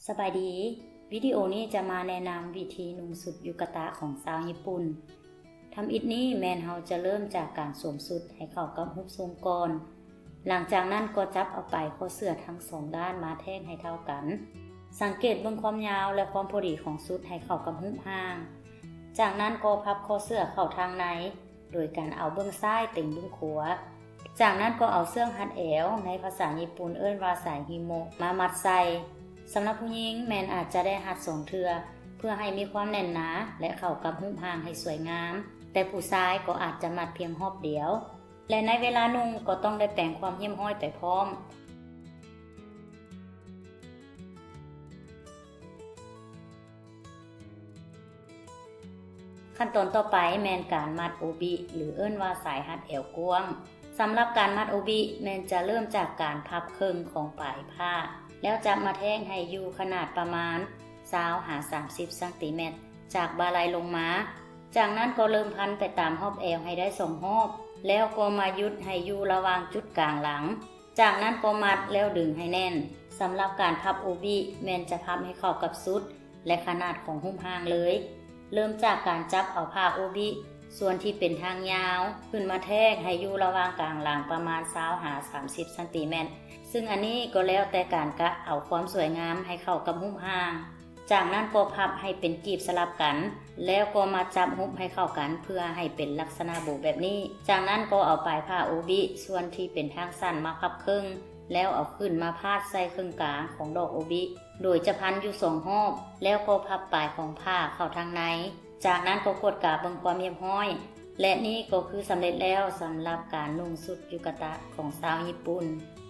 ສະບາຍດີ, ວິດີໂອນີ້ຈະມາແນະນຳວິທີນຸ່ງຊຸດຢູກະຕະຂອງຊາວຍີ່ປຸ່ນ. ທຳອິດນີ້ແມ່ນເຮົາຈະເລີ່ມຈາກການສວມຊຸດໃຫ້ເຂົ້າກັບຮູບຊົງກ່ອນ. ຫຼັງຈາກນັ້ນກໍຈັບເອົາປາຍຂໍ້ເສື້ອທັງສອງດ້ານມາແທກໃຫ້ເທົ່າກັນ. ສັງເກດເບິ່ງຄວາມຍາວ ແລະ ຄວາມພໍດີຂອງຊຸດໃຫ້ເຂົ້າກັບຮູບຮ່າງ. ຈາກນັ້ນກໍພັບຂໍ້ເສື້ອເຂົ້າທາງໃນ ໂດຍການເອົາເບື້ອງຊ້າຍເຕັງເບື້ອງຂວາ. ຈາກນັ້ນກໍເອົາເຊືອກຮັດແອວ, ໃນພາສາຍີ່ປຸ່ນເອີ້ນວ່າສາຍຮິໂມະ ມາມັດໃສ່. ສຳລັບຜູ້ຍິງແມ່ນອາດຈະໄດ້ຮັດສອງເທື່ອ ເພື່ອໃຫ້ມີຄວາມແໜ້ນໜາ ແລະ ເຂົ້າກັບຮູບຮ່າງໃຫ້ສວຍງາມ, ແຕ່ຜູ້ຊາຍກໍອາດຈະມັດພຽງຮອບດຽວ ແລະ ໃນເວລານຸ່ງກໍຕ້ອງໄດ້ແປງຄວາມຮຽບຮ້ອຍໄປພ້ອມ. ຂັ້ນຕອນຕໍ່ໄປແມ່ນການມັດໂອບິ ຫຼື ເອີ້ນວ່າສາຍຮັດແອວກວ້າງ. ສຳລັບການມັດໂອບິແມ່ນຈະເລີ່ມຈາກການພັບເຄິ່ງຂອງປາຍຜ້າ ແລ້ວຈັບມາແທກໃຫ້ຢູ່ຂະໜາດປະມານຊາວຫາສາມສິບຊັງຕີແມັດ ຈາກບ່າໄຫຼ່ລົງມາ. ຈາກນັ້ນກໍເລີ່ມພັນໄປຕາມຮອບແອວໃຫ້ໄດ້ສອງຮອບ ແລ້ວກໍມາຢຸດໃຫ້ຢູ່ລະຫວ່າງຈຸດກາງຫຼັງ. ຈາກນັ້ນກໍມັດແລ້ວດຶງໃຫ້ແໜ້ນ. ສຳລັບການພັບໂອບິແມ່ນຈະພັບໃຫ້ເຂົ້າກັບຊຸດ ແລະ ຂະໜາດຂອງຮູບຮ່າງເລີຍ. ເລີ່ມຈາກການຈັບເອົາຜ້າໂອບິ ສ່ວນທີ່ເປັນທາງຍາວ ຂຶ້ນມາແທກໃຫ້ຢູ່ລະຫວ່າງກາງຫຼັງປະມານຊາວຫາສາມສິບຊັງຕີແມັດ, ຊຶ່ງອັນນີ້ກໍແລ້ວແຕ່ການກະເອົາຄວາມສວຍງາມໃຫ້ເຂົ້າກັບຮູບຮ່າງ. ຈາກນັ້ນກໍພັບໃຫ້ເປັນກີບສະຫຼັບກັນ ແລ້ວກໍມາຈັບຮູບໃຫ້ເຂົ້າກັນເພື່ອໃຫ້ເປັນລັກສະນະໂບແບບນີ້. ຈາກນັ້ນກໍເອົາປາຍຜ້າໂອບິສ່ວນທີ່ເປັນທາງສັ້ນມາພັບເຄິ່ງ ແລ້ວເອົາຂຶ້ນມາພາດໃສ່ເຄິ່ງກາງຂອງດອກໂອບິ ໂດຍຈະພັນຢູ່ສອງຮອບ ແລ້ວກໍພັບປາຍຂອງຜ້າເຂົ້າທາງໃນ. ຈາກນັ້ນກໍກວດກາເບິ່ງຄວາມຮຽບຮ້ອຍ ແລະ ນີ້ກໍຄືສຳເລັດແລ້ວສຳລັບການນຸ່ງຊຸດຢູກະຕະຂອງຊາວຍີ່ປຸ່ນ.